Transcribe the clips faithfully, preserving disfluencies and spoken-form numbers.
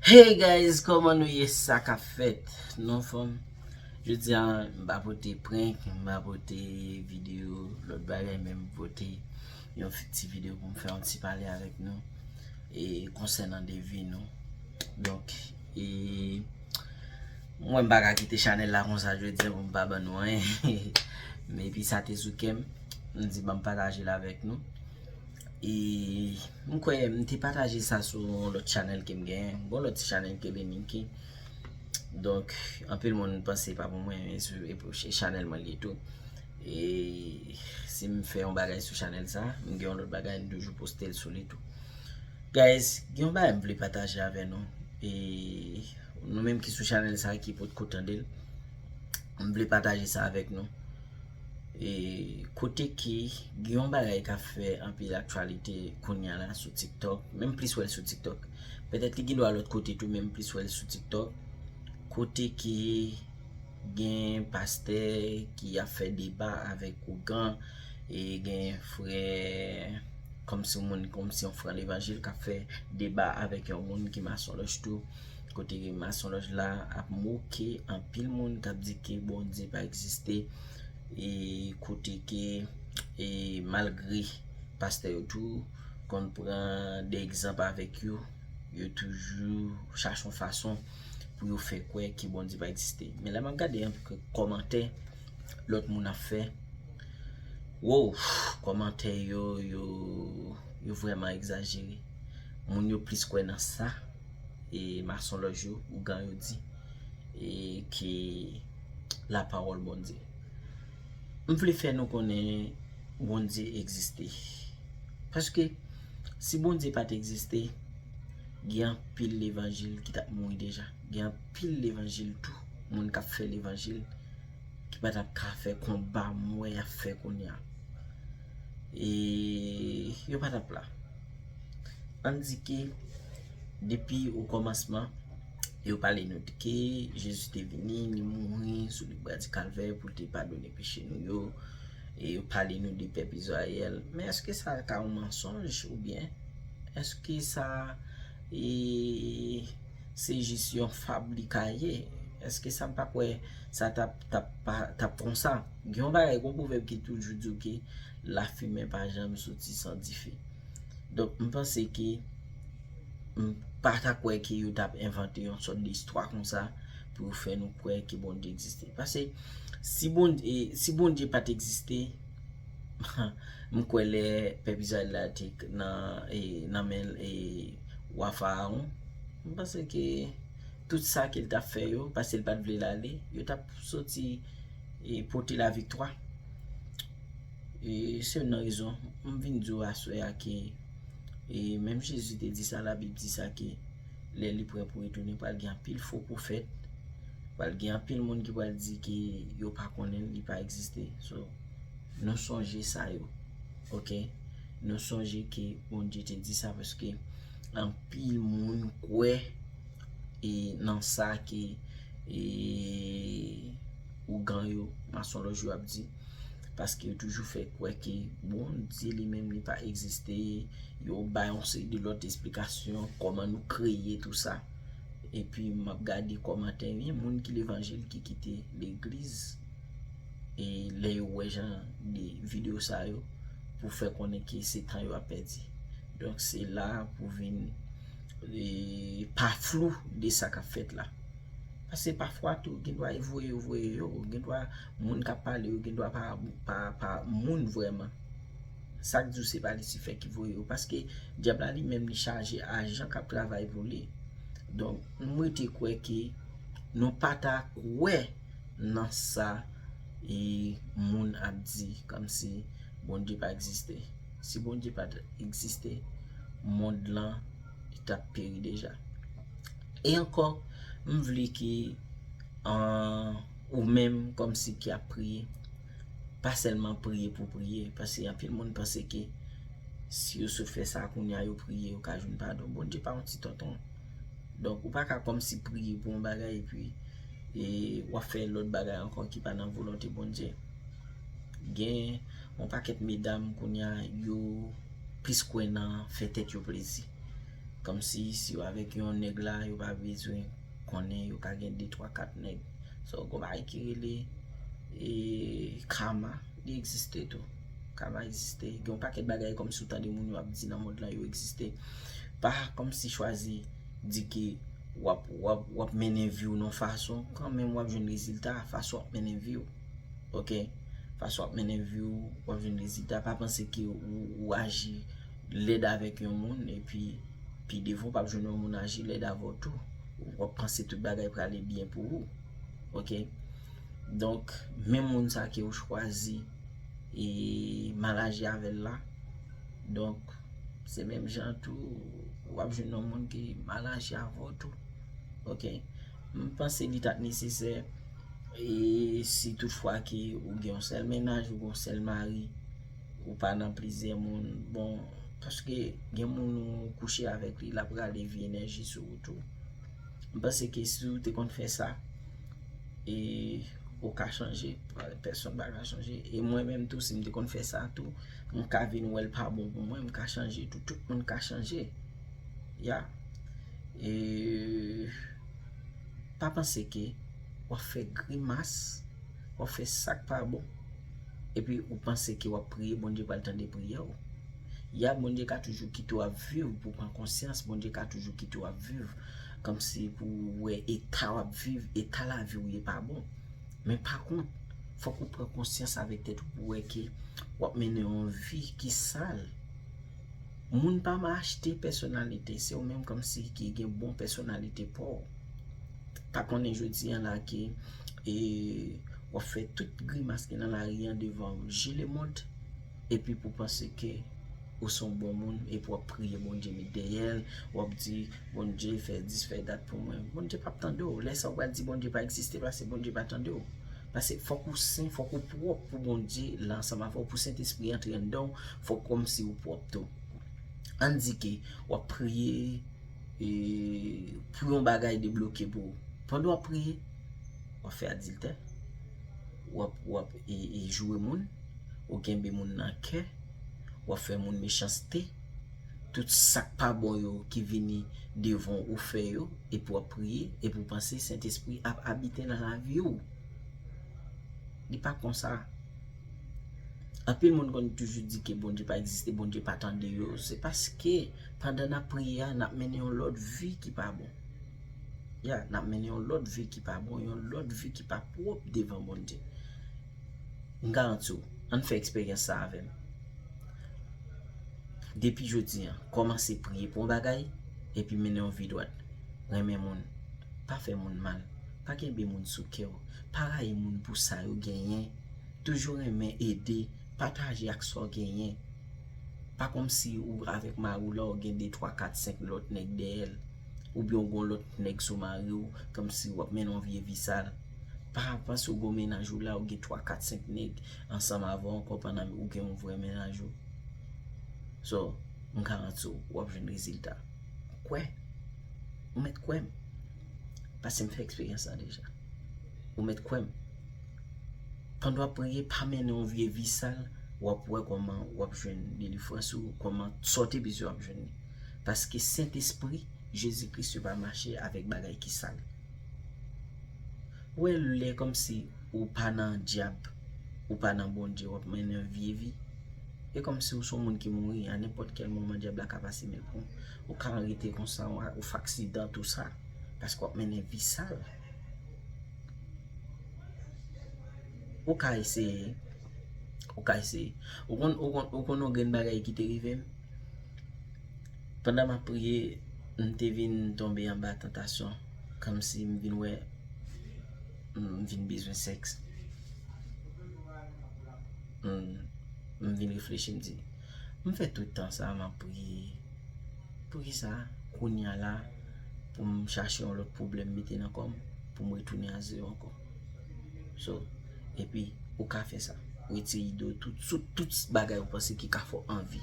Hey guys, kòman nou ye? Sa k ap fèt? Nou anfòm? Jodi a, m pa pote prank, m pa pote videyo, lòt bagay, men m pote yon fi- ti videyo pou m fè yon ti pale avèk nou e konsènan de vi nou. Donk, e mwen m pa ka kite chanèl la konsa jodi a pou m pa ban nou anyen. Men epi sa te sou kè m, m di ban m pataje l avèk nou. E m kwè m te pataje sa sou yon lòt chanèl ke m genyen. Gon lòt ti chanèl ke Leniki. Donk, anpil moun panse pa pou mwen, men sou e pou- e chanèl mwen li tou. E si m fè yon bagay sou chanèl sa, m gen yon lòt bagay, m toujou poste l sou li tou. Guys, gen yon bagay m vle pataje avè nou. E nou menm ki sou chanèl sa, ki potko tande l, m vle pataje sa avèk nou. E kote ki gen yon bagay k ap fè anpil aktyalite kounye a la sou TikTok, menm plis wè l sou TikTok. Petèt li gen dwa lòt kote tou, menm plis wè l sou TikTok. Kote ki gen pastè ki ap fè deba avèk ougan, e gen frè kòmsi yon moun, kòmsi yon frè levanjil k ap fè deba avèk yon moun ki masonlòj tou. Kote masonlòj la ap moke anpil moun k ap di ke Bondye pa egziste, e kote ke, e malgre pastè yo tou konn pran de egzanp avèk yo, yo toujou chache yon fason pou yo fè kwè ke Bondye pa egziste. Men lè m ap gade yon kòmantè lòt moun ap fè, wow, kòmantè yo, yo, yo vrèman egzajere. Moun yo plis kwè nan sa e masonlòj yo, ougan yo di, e ke lapawòl Bondye. M vle fè nou konnen Bondye egziste. Paske si Bondye pa t egziste, gen anpil levanjil ki t ap mouri deja. Gen anpil levanjil tou, moun k ap fè levanjil, ki pa t ap ka fè konba m wè y ap fè kounye a. E yo pa t ap la. Ann di ke depi o kòmansman, yo pale nou de ke Jezi te vini, li mouri sou le bwa di Kalvè pou l te padone peche nou yo. E yo pale nou de pèp Izrayèl. Men èske sa ka yon mansonj oubyen èske sa, e, se jis yon fab li ka ye? Èske sa m pa kwè sa t ap, t ap, pa- t ap konsa? Gen yon bagay, gon pwovèb ki toujou di w ke lafimen pa janm soti san dife. Donk, m panse ke m pa ta kwè ke yo t ap envante yon sòt de istwa konsa pou yo fè nou kwè ke Bondye egziste. Paske si Bondye, si Bondye pa t egziste, m kwè lè pèp Izrayèl la te k- nan, e, nan men, e, wa Farawon, m panse ke tout sa ke l t ap fè yo, paske l pa t vle l ale, yo t ap soti, e, pote laviktwa. E se youn nan rezon m vin di w aswè a ke, e, menm Jezi te di sa, Labib di sa ke lè li prè pou retounen, pral gen anpil fo pwofèt, pral gen anpil moun ki pral di ke yo pa konnen l, li pa egziste. So, nou sonje sa yo. Oke? Nou sonje ke Bondye te di sa paske anpil moun kwè, e, nan sa ke, e, ougan yo, masonlòj yo ap di. Paske yo toujou fè kwè ke Bondye li menm li pa egziste. Yo bay yon seri de lòt esplikasyon kòman nou kreye tou sa. Epi m ap gade kòmantè, gen moun ki levanjil ki kite legliz, e lè yo wè jan de videyo sa yo, pou fè konnen ke se tan yo ap pèdi. Donk se la pou vin, e, pa flou de sa k ap fèt la. Paske pafwa tou, gen dwa e voye yo voye yo, gen dwa moun k ap pale yo, gen dwa pa, pa, pa moun vrèman. Sa k di w se pa Lisifè ki voye yo, paske dyab la li menm li chaje ajan k ap travay pou li. Donk, m rete kwè ke nou pa ta kwè nan sa, e, moun ap di, kòmsi Bondye pa egziste. Si Bondye pa t egziste, mond lan t ap peri deja. E ankò, m vle ke, an, ou menm kòmsi ki ap priye, pa sèlman priye pou priye, paske anpil moun panse ke si yo sot fè sa kounye a, yo priye, yo ka jwenn padon. Bondye pa yon ti tonton. Donk, ou pa ka kòmsi priye pou yon bagay epi, e, w ap fè lòt bagay ankò ki pa nan volonte Bondye. Gen yon pakèt medam kounye a, yo plis kwè nan fè tèt yo plezi. Kòmsi si yo avèk yon nèg la, yo pa bezwen konnen, yo ka gen de, twa, kat nèg. So, gon bagay ki rele e, kama, li egziste tou. Kama egziste. Gen yon pakèt bagay kòmsi w tande moun yo ap di nan mond lan, yo egziste. Pa kòmsi chwazi di ke w ap, w ap, w ap mennen vi w nan fason, kanmenm w ap jwenn rezilta, fason w ap mennen vi w. Oke? Fason w ap mennen vi w, w ap jwenn rezilta. Pa panse ke ou, ou aji lèd avèk yon moun, epi pi devan w p ap jwenn yon moun aji lèd avè w tou. W ap panse tout bagay prale byen pou ou. Oke? Donk, menm moun sa ke ou chwazi e mal aji avè l la, donk, se menm jan tou, w ap jwenn yon moun ki mal aji avè w tou. Oke? M panse li ta t nesesè, e si toutfwa ke ou gen yon sèl mennaj, ou gen yon sèl mari, ou pa nan plizyè moun, bon, paske gen moun ou kouche avèk li, l ap rale vye enèji sou ou tou. M panse ke si w te konn fè sa, e ou ka chanje, pèsonn pa ka chanje. E mwen menm tou, si m te konn fè sa tou, m ka vin wè l pa bon pou mwen, m ka chanje tou, tout moun ka chanje. Ya. E pa panse ke w ap fè grimas, w ap fè sa k pa bon, epi ou panse ke w ap priye, Bondye pral tande priyè w. Ya, Bondye ka toujou kite w ap viv pou pran konsyans, Bondye ka toujou kite w ap viv, kòmsi pou w wè eta w ap viv, eta lavi w ye pa bon. Men pa kont, fòk ou pran konsyans avèk tèt ou pou w wè ke w ap mennen yon vi ki sal. Moun pa ma achte pèsonalite, se ou menm kòmsi ki gen bon pèsonalite pa w. Pa konnen jodi an la ke e, w ap fè tout grimas ki nan lari an devan je lemonn, epi pou panse ke ou se yon bon moun, epi w ap priye Bondye met dèyè l, w ap di, "Bondye, fè dis, fè dat pou mwen." Bondye p ap tande w. Lè sa a w pral di Bondye pa egziste, paske Bondye pa tande w. Paske fòk ou sen, fòk ou pwòp pou Bondye la ansanm avè w, pou Sentespri antre anndan w, fòk kòmsi ou pwòp tou. Ann di ke w ap priye e, pou yon bagay debloke pou ou. Pandan w ap priye, w ap fè adiltè, w ap, w ap e, e, joure moun, ou kenbe moun nan kè, w ap fè moun mechanste, tout sa k pa bon yo ki vini devan w ou fè yo, epi w ap priye, epi w panse Sentespri ap abite nan lavi w. Li pa konsa. Anpil moun konn toujou di ke Bondye pa egziste, Bondye pa tande yo. Se paske pandan n ap priye a, n ap mennen yon lòt vi ki pa bon. Ya, n ap mennen yon lòt vi ki pa bon, yon lòt vi ki pa pwòp devan Bondye. M garanti w, ann fè eksperyans sa avè m. Depi jodi a, kòmanse priye pou yon bagay, epi mennen yon vi dwat. Renmen moun. Pa fè moun mal. Pa kenbe moun sou kè w. Pa rayi moun pou sa yo genyen. Toujou renmen ede, pataje ak sa w genyen. Pa kòmsi ou avèk mari w la, ou gen de, twa, kat, senk lòt nèg dèyè l. Oubyen ou gen yon lòt nèg sou mari w, kòmsi w ap mennen yon vye vi sal. Pa panse ou gen yon mennaj ou la, ou gen twa, kat, senk nèg ansanm avè w ankò pandan ou gen yon vrè mennaj ou. So, m garanti w, w ap jwenn rezilta. Kwè. Ou mèt kwè m. Paske m fè eksperyans sa deja. Ou mèt kwè m. Pandan w ap priye, pa mennen yon vye vi sal, w ap wè kòman w ap jwenn delivrans ou, kòman sa w te bezwen w ap jwenn li. Paske Sentespri, Jezi Kris, yo pa mache avèk bagay ki sal. Ou wè, lè kòmsi ou pa nan dyab, ou pa nan Bondye, w ap mennen yon vye vi. E kòmsi ou se yon moun ki mouri, a nenpòt kèl moman dyab la ka pase men l pran w. Ou ka rete konsa, ou, ou fè aksidan, tou sa. Paske w ap mennen vi sal. Ou ka eseye. Ou ka eseye. Ou konn, ou konn, ou konn yon grenn bagay ki te rive m? Pandan m ap priye, m te vin tonbe anba tantasyon. Kòmsi m vin wè, m vin bezwen sèks. M, m vin reflechi, m di, "M fè tout tan sa, m ap priye. Poukisa kounye a la, pou m chache yon lòt pwoblèm mete nan kò m, pou m retounen a zewo ankò?" So, epi, ou ka fè sa. Retire ide w tout, sou tout bagay ou panse ki ka fè w anvi.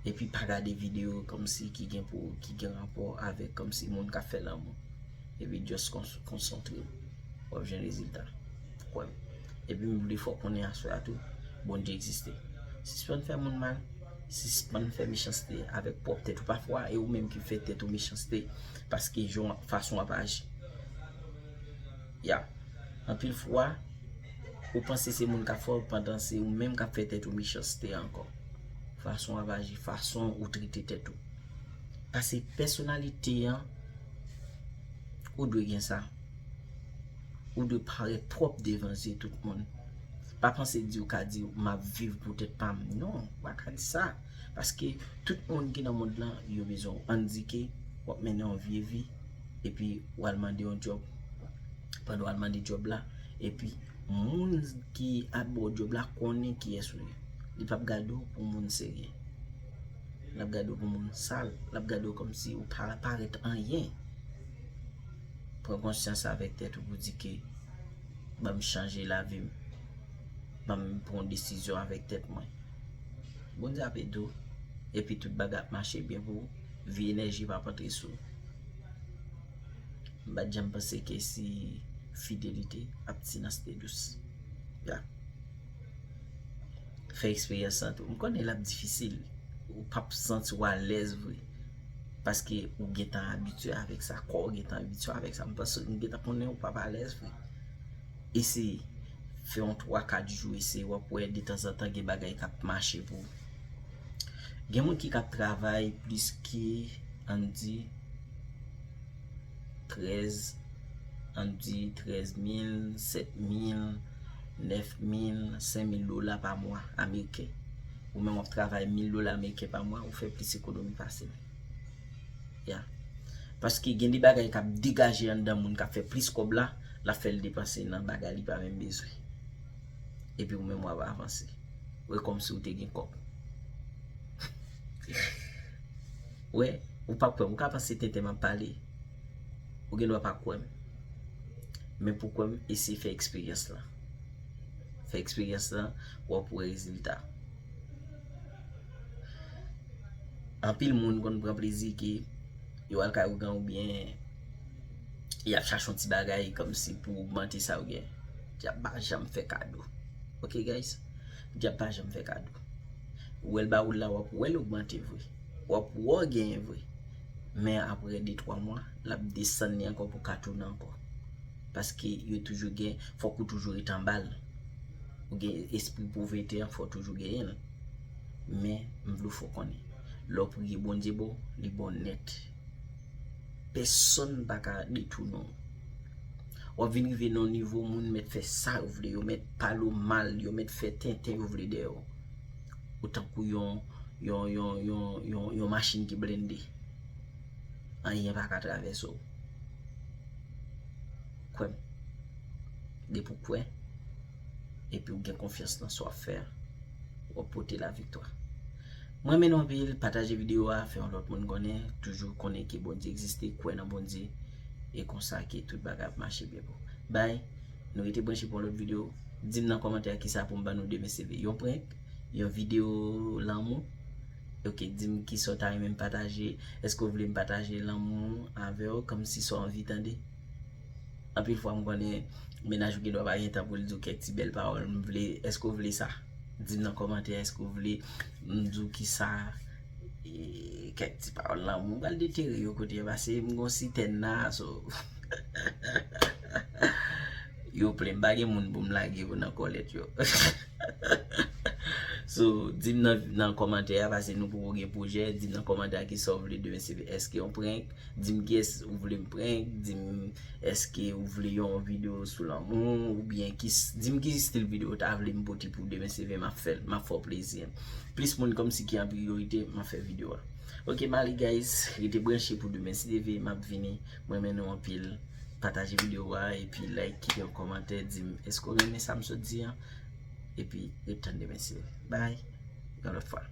Epi, pa gade videyo kòmsi ki gen pou, ki gen rapò avèk kòmsi moun k ap fè lanmou. Epi, just kons-, konsantre w. W ap jwenn rezilta. Kwè m. Epi, m vle fè w konnen aswè a tou, Bondye egziste. Sispann fè moun mal. Sispann fè mechanste avèk pwòp tèt ou. Pafwa, e ou menm ki fè tèt ou mechanste paske jan, fason w ap aji. Ya. Anpil fwa, ou panse se moun k ap fè w, pandan se ou menm k ap fè tèt ou mechanste ankò. Fason w ap aji, fason ou trete tèt ou. Paske pèsonalite an, ou dwe gen sa. Ou dwe parèt pwòp devan zye tout moun. Pa panse di ou ka di m ap viv pou tèt pa m. Non, ou pa ka di sa. Paske tout moun ki nan mond lan, yo bezwen w. Ann di ke w ap mennen yon vye vi, epi w al mande yon djòb. Pandan w al mande djòb la, epi moun ki ap ba w djòb la konnen kiyès ou ye. Li p ap gade w pou moun serye. L ap gade w pou moun sal. L ap gade w kòmsi ou pa parèt anyen. Pran konsyans avèk tèt ou pou di ke ban m chanje lavi m. Ban m pran yon desizyon avèk tèt mwen. Bondye ap ede w. Epi tout bagay ap mache byen pou ou. Vi enèji p ap antre sou ou. M pa t janm panse ke si fidelite, abstinans te dous. Ya. Fè eksperyans lan tou. M konnen l ap difisil. Ou p ap santi w alèz vre. Paske ou gentan abitye avèk sa. Kò w gentan abitye avèk sa. M panse m gentan konnen ou p ap alèz vre. Eseye. Fè yon twa kat jou, eseye, w ap wè detanzantan gen bagay k ap mache pou ou. Gen moun ki ka ap travay plis ke, ann di, trèz, ann di trèz mil, sèt mil, nèf mil, senk mil dola pa mwa ameriken. Ou menm w ap travay mil dola ameriken pa mwa, ou fè plis ekonomi pase l. Ya. Paske gen de bagay k ap degaje anndan moun k ap fè plis kòb la, l ap fè l depanse nan bagay li pa menm bezwen. Epi ou menm w ap avanse. Ou wè kòmsi ou te gen kòb. Ou wè, ou pa kwè m. Ou ka panse tenten m ap pale. Ou gen dwa pa kwè m. Men pou kwè m, eseye fè eksperyans lan. Fè eksperyans lan, w ap wè rezilta. Anpil moun konn pran plezi ke yo al kay ougan oubyen y ap chache yon ti bagay kòmsi pou ogmante sa yo gen. Dyab pa janm fè kado. Ok, guys? Dyab pa janm fè kado. Ou wè l ba ou l la, w ap wè l ogmante vre. W ap wè w genyen vre. Men apre de twa mwa, l ap desann li ankò pou ka tounen ankò. Paske yo toujou gen, fòk ou toujou ret anba l. Ou gen espri povrete an, fò w toujou genyen l. Men, m vle w fè w konnen. Lè w priye Bondye ba w, li ba w nèt. Pèsonn pa ka detounen w. W ap vin rive nan yon nivo moun mèt fè sa yo vle, yo mèt pale w mal, yo mèt fè tenten yo vle dèyè w. Ou tankou yon, yon, yon, yon, yon, yon machin ki blende. Anyen pa ka travèse w. Kwè m. Depi w kwè, epi w gen konfyans nan sa w ap fè a, w ap pote laviktwa. Mwen renmen nou anpil, pataje videyo a, fè yon lòt moun konnen, toujou konnen ke Bondye egziste, kwè nan Bondye, e konsa ke tout bagay ap mache byen pou ou. Bye, nou rete branche pou yon lòt videyo. Di m nan kòmantè a kisa pou m ban nou demen seve. Yon prank, yon videyo lanmou. Ok, di m kisa w ta renmen m pataje. Èske w vle m pataje lanmou avè w, kòmsi sa w anvi tande? Anpil fwa m konnen mennaj ou gen dwa pa gen tan pou l di w kèk ti bèl pawòl. M vle, èske w vle sa? Di m nan kòmantè, èske w vle m di w kisa, e, kèk ti pawòl lanmou? M pral detere yo kote yo pase, m gon sitèn la, so. Yo plen, m pa gen moun pou m lage yo nan kòlèt yo. So, di m nan, nan kòmantè a, paske nou poko gen pwojè, di m nan kòmantè a kisa w vle demen seve. Èske yon prank? Di m kiyès ou vle m prank, di m èske ou vle yon videyo sou lanmou, oubyen ki, di m ki stil videyo w ta vle m pote pou demen seve, m ap fè l, m ap fè w plezi. Plis moun kòmsi ki an priyorite, m ap fè videyo a. Ok, m ale, guys, rete branche pou demen seve, m ap vini. Mwen renmen nou anpil. Pataje videyo a, epi like, kite yon kòmantè, di m èske w renmen sa m sot di an, epi ret tann demen seve. Bye, yon lòt fwa.